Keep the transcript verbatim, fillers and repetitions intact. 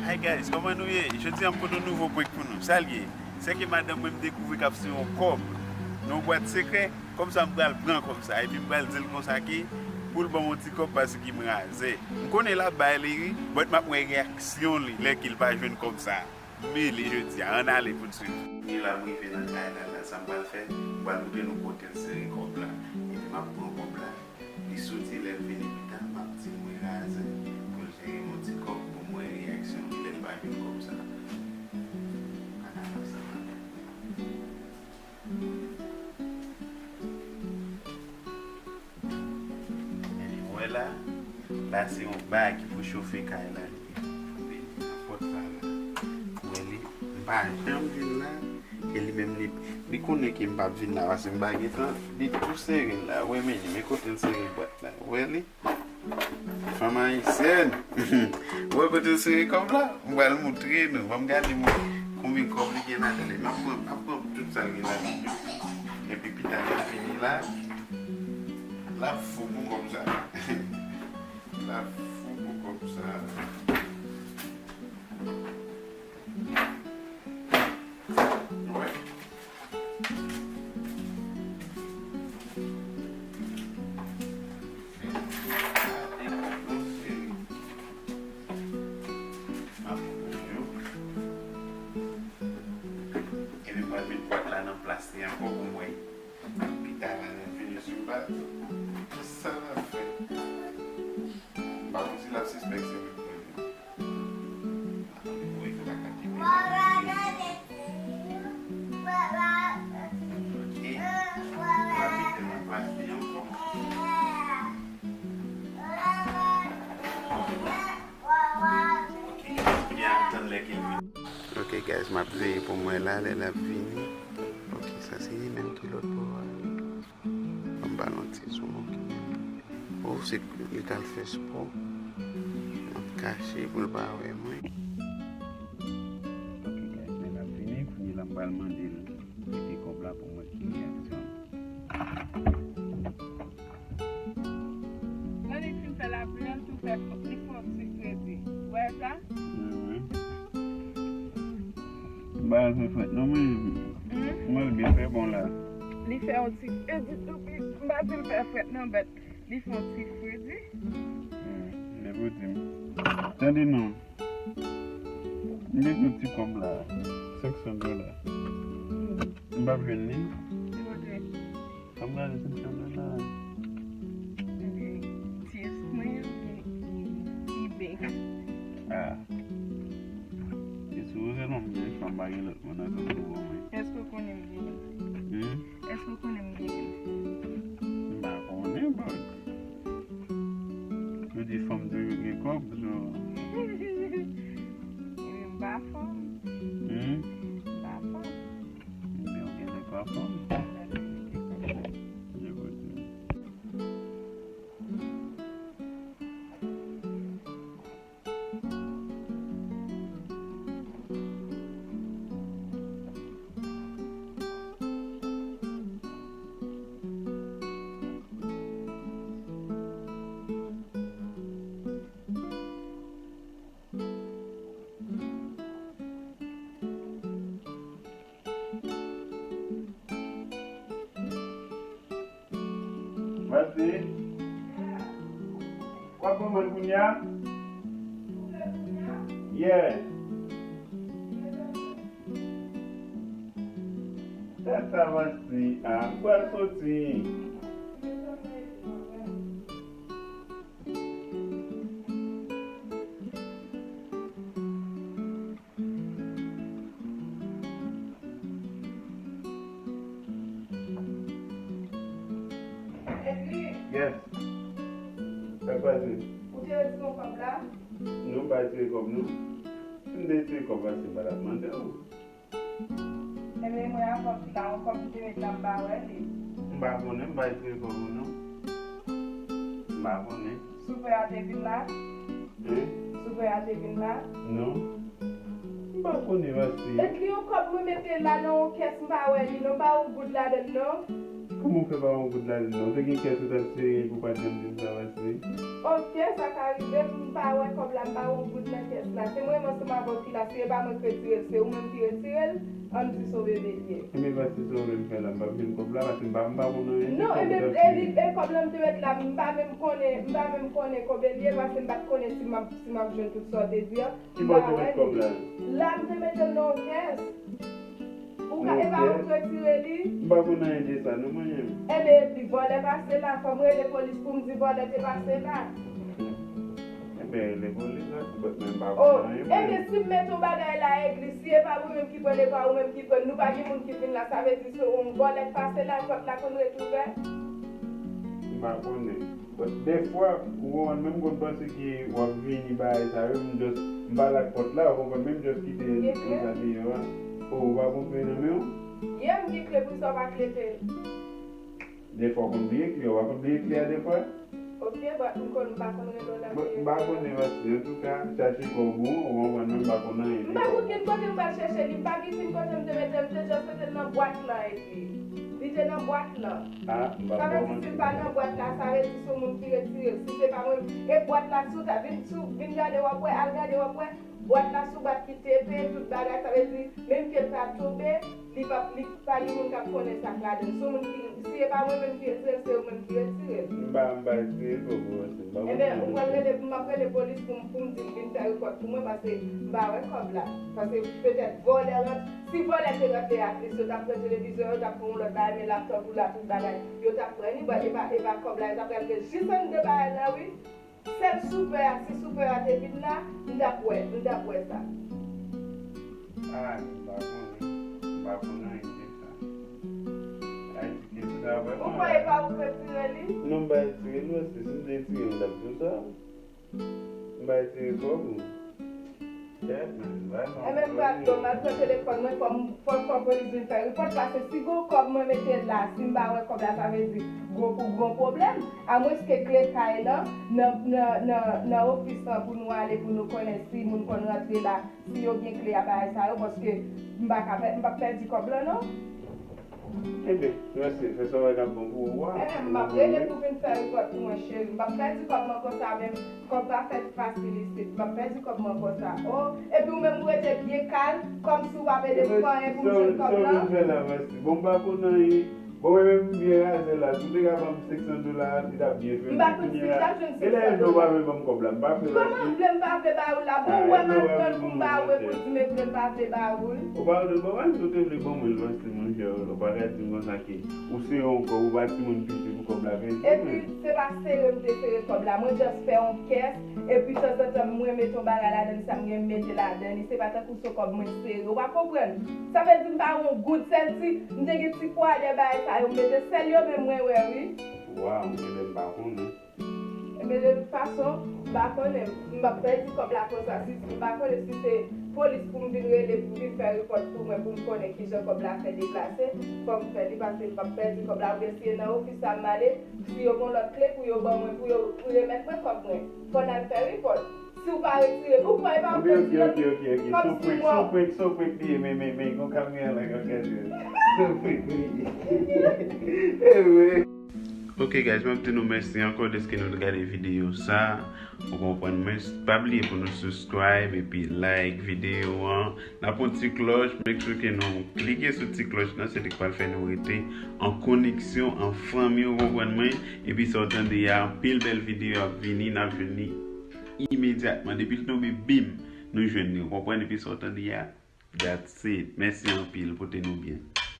Hi guys, kòman nou ye? Jodi a m pote yon nouvo prank pou nou. Sa l ye? Se ke madanm mwen m dekouvri k ap siyen yon kòb nan yon bwat sekrè. Kòm sa m pral pran kòb sa. Epi m pral di l konsa ke pou l ban m yon ti kòb paske m razè. M konnen l ap bay li wi, but m ap wè reyaksyon li lè ke l pa jwenn kòb sa. M mele jodi a, ann ale pou n swiv. Kounye la m rive nan kay la, la sa m pral fè, m pral montre nou kote l sere kòb la. Epi m ap pran kòb la, li soti lè l vini pita, m ap di l mwen razè, pou l jere m yon ti kòb pou m wè reyaksyon li lè l pa jwenn kòb sa. Ann ale ansanm avè m. Ebyen, w wè la, la se yon bag ki pou chofe kay la li ye. Li nan pòt la la. W wè li, m pa janm vin la, e li menm li, li konnen ke m p ap vin la, paske m pa gen tan, li tou sere la, w wè men li, men kote l sere bwat la, w wè li. Fanm ayisyèn. Ou wè kote l sere kòb la? M pral moutre nou. Ban m gade mwen konbyen kòb li gen ladan li. M ap pran, m ap pran tout sa l gen ladan li. Epi pita lè l vini la, l ap fou pou kòb sa. L ap fou pou kòb sa. Ou wè? Epi m pral met bwat la nan plas li ankò pou m wè. Pita la, lè l vini sou m pa, sa l ap fè. M pa konn si l ap sispèk se mwen k pran li. Ann voye fè kaka kenbe sa. Ok. M ap mete nan plas li ankò. Ok, kounye a n ap tann lè ke l vini. Ok guys, m ap veye pou m wè la lè l ap vini. Ok, sa se li menm ki lòt bò a. Ban m ba l yon ti zoom, ok. Oh, se li t al fè spò. M ap kache pou l pa wè mwen. Ok guys, men l ap vini, kounye a la m pral mande l kite kòb la pou m wè ki reyaksyon l. Nan li fin fè lapli an, tou fè, li fè yon ti fredi. Ou wè sa? Wi, wi. M pa al fè frèt non, mwen, mwen byen fè bon la. Li fè yon ti fredi tou, m pa di l fè frèt non, but li fè yon ti fredi. Hmm, men pou di m. Tande non. M bezwen ti kòb la, senk san dola. M p ap jwenn li. Ki kote? Fè m gade senk san dola. Ti espre oubyen ti bank? Ah. Ti sipoze non, m gen fanm, pa gen lòt moun nan zòn pou ban mwen. Èske w konnen m genyen? Hmm? Èske w konnen m genyen? M pa konnen, but yo di fanm toujou gen kòb, so. Ebyen, m pa fanm. Hmm? M pa fanm. Ebyen, ou genlè pa fanm. Gade, m gen kòb. Je vous dis. Mati, w ap ban mwen l kounye a? Yeah. Tèt sa, Mati, a, m pral soti. Yes. Sa k pase? Ou te retire yon kòb la? Non, m pa retire kòb, non. Si m te retire kòb la, se m pa t ap mande w. Ebyen, mwen avan ki la, yon kòb m te met la, m pa wè li. M pa konnen, m pa retire kòb ou, non. M pa konnen. Soufè a te vin la? Hein? Soufè a te vin la? Non. M pa konnen, Mati. Epi yon kòb mwen mete la nan yon kès, m pa wè li non, m pa wè yon goud ladan l non. Kòman w fè pa wè yon goud ladan l? Ou te gen kès ou t ap sere pou w pa t janm di m sa, Vaseline? Ok, sa ka rive, m pa wè kòb la, m pa wè yon goud nan kès la. Se mwen menm ansanm avè w ki la, si e pa mwen k retire l, se ou menm ki retire l, ann di sove bel ye. Ebyen, Vaseline, se ou menm k fè la, m p ap jwenn kòb la, paske m pa, m pa konn anyen de kòb ou t ap sere. Non, ebyen, e kòb la m te met la, m pa menm konnen, m pa menm konnen kòb e l ye, paske m pa t konnen si m ap, si m ap jwenn tout sa w te di an. Ki bò w te met kòb la? La, m te mete l nan yon kès. Ou ka, e pa ou k retire li? M pa konn anyen de sa, non, mwen menm. Ebyen, epi vòlè pase la, fò m rele polis pou m di vòlè te pase la. Ebyen, rele polis la, but men m pa konn anyen, mwen. Ebyen, si m mete yon bagay la egle, si e pa mwen menm ki pran l, e pa ou menm ki pran l, nou pa gen moun ki vin la, sa vle di se yon vòlè k pase la, pòt la konn ret ouvè? M pa konnen. But dèfwa, ou konprann, menm konn panse ke w ap vini bagay sa yo, m just, m pa lak pòt la, ou konprann, men m just kite l konsa deyò a. O, ou pa gon kle nan men w? Yeah, m gen kle, poukisa w pa klete l? Dèfwa w konn bliye kle, ou pa konn bliye kle a dèfwa? Ok, but m konn, m pa konn rele w la. But m pa konnen, paske, antouka, chache kòb ou, ou konprann, men m pa konn anyen de kòb ou. M pa konn gen kote m pral chèche li, m pa gen kote m te mete l, m te just mete l nan bwat la, epi li te nan bwat la. Ah, m p ap ba w manti. Sa vle di si l pa nan bwat la, sa vle di se yon moun ki retire l. Si se pa mwen, e bwat la sou ta, vin sou, vin gade w ap wè, al gade w ap wè. Bwat la sou bwat ki tepe, tout bagay, sa vle di, menm ke l ta tonbe, li p ap, li pa gen moun k ap konnen sa k ladan l. Se yon moun ki, si e pa mwen menm ki retire l, se yo menm ki retire l. M pa, m pa retire l pou ou, m pa konn. Ebyen, ou pral rele, m ap rele polis pou m, pou m di l vin fè repòt pou mwen, paske m pa wè kòb la. Paske petèt vòlè rantre. Si vòlè te rantre, at least yo t ap pran televizyon, yo t ap pran yon lòt bagay, men laptòp ou la, tout bagay, yo t ap pran li, but e pa, e pa kòb la, yo t ap pral gen jis annde bagay la, wi. Sèl souflè a, si souflè a te vin la, m t ap wè, m t ap wè sa. Ah, m pa konnen, m pa konn anyen de sa. Ay, ti kesyon sa vrèman. Ou kwè e pa ou k retire li? Non, m pa retire l, wè, si m te retire l, m t ap di w sa. M pa retire kòb ou. Ebyen, m pral dòmi, m al pran telefòn mwen, fò m, fò, fò polis vin fè repòt, paske si gon kòb mwen mete la, si m pa wè kòb la, sa vle di gon, gon pwoblèm. Amwenske kle kay lan, nan, nan, nan, nan ofis lan pou nou ale, pou nou konnen si moun konn rantre la, si yo gen kle a, bagay sa yo, paske m pa ka pè-, m p ap pèdi kòb lan, non. Ebyen, mèsi. Fè sa w wè k ap bon pou ou a. Enhen, m ap rele pou vin fè repòt pou mwen, cheri. M p ap pèdi kòb mwen konsa, menm kòb pa fèt fasil isit. M ap pèdi kòb mwen konsa. O, epi ou menm ou rete byen kalm, kòmsi ou p ap ede m fè anyen pou m jwenn kòb lan. Sa w vin fè la, mèsi. Bon, m pa konn anyen. Bon, mwen menm, m byen razè la. Si w te ka ban m senk san dola, li t ap byen fè m. M pa konn si m t ap jwenn senk san dola. E lè yo di w pa vle ban m kòb la, m pa vle. Kòman m vle m pa vle ba ou la? Bon, ou wè m ap tann pou m ba ou, epi w di m e vle m pa vle ba ou l. Ou pa vle ban mwen, si w te vle ban mwen l, mèsi, monchè, ou pa ka di m konsa ke ou sere yon kòb, ou pa timoun piti pou kòb la pèdi, men. Epi, se pa sere m te sere kòb la, mwen just fè yon kès, epi tanzantan mwen mete yon bagay ladan li, sa m gen m mete ladan li, se pa tankou se yon kòb mwen sere, ou pa konprann? Sa vle di m pa yon goud, sèl ti, m te gen ti pwa dèyè bagay sa yo, m mete sèl yo menm mwen wè, wi. Waw, ebyen m pa konnen. Ebyen, de tout fason, m pa konnen, m p ap pèdi kòb la konsa. Si, m pa konnen si se polis pou m vin rele, pou vin fè repòt pou mwen, pou m konnen kijan kòb la fè deplase. Fò m fè li, paske m p ap pèdi kòb la. Oubyen si e nan ofis la m ale, si yo gon lòt kle pou yo ban mwen, pou yo, pou remèt mwen kòb mwen, fò n al fè repòt. Si w pa retire l, ou kwè e pa ou k retire l? Ok, ok, ok, ok. Kòmsi mwen. Son prank, son prank, son prank li ye, men, men, men, gon kamera la k ap gade. Son prank li ye. E vre. Ok guys, m ap di nou mèsi ankò dèske nou t gade videyo sa. Ou konprann mwen, pa bliye pou nou subscribe epi like videyo an. N ap yon ti klòch, make sure ke nou klike sou ti klòch lan, se li k pral fè nou rete an koneksyon, an fanmi, ou konprann mwen. Epi sa w tande a, anpil bèl videyo ap vini, n ap jwenn li imedyatman. Depi l tonbe, bim, nou jwenn li, ou konprann? Epi sa w tande a, that's it. Mèsi anpil, pote nou byen.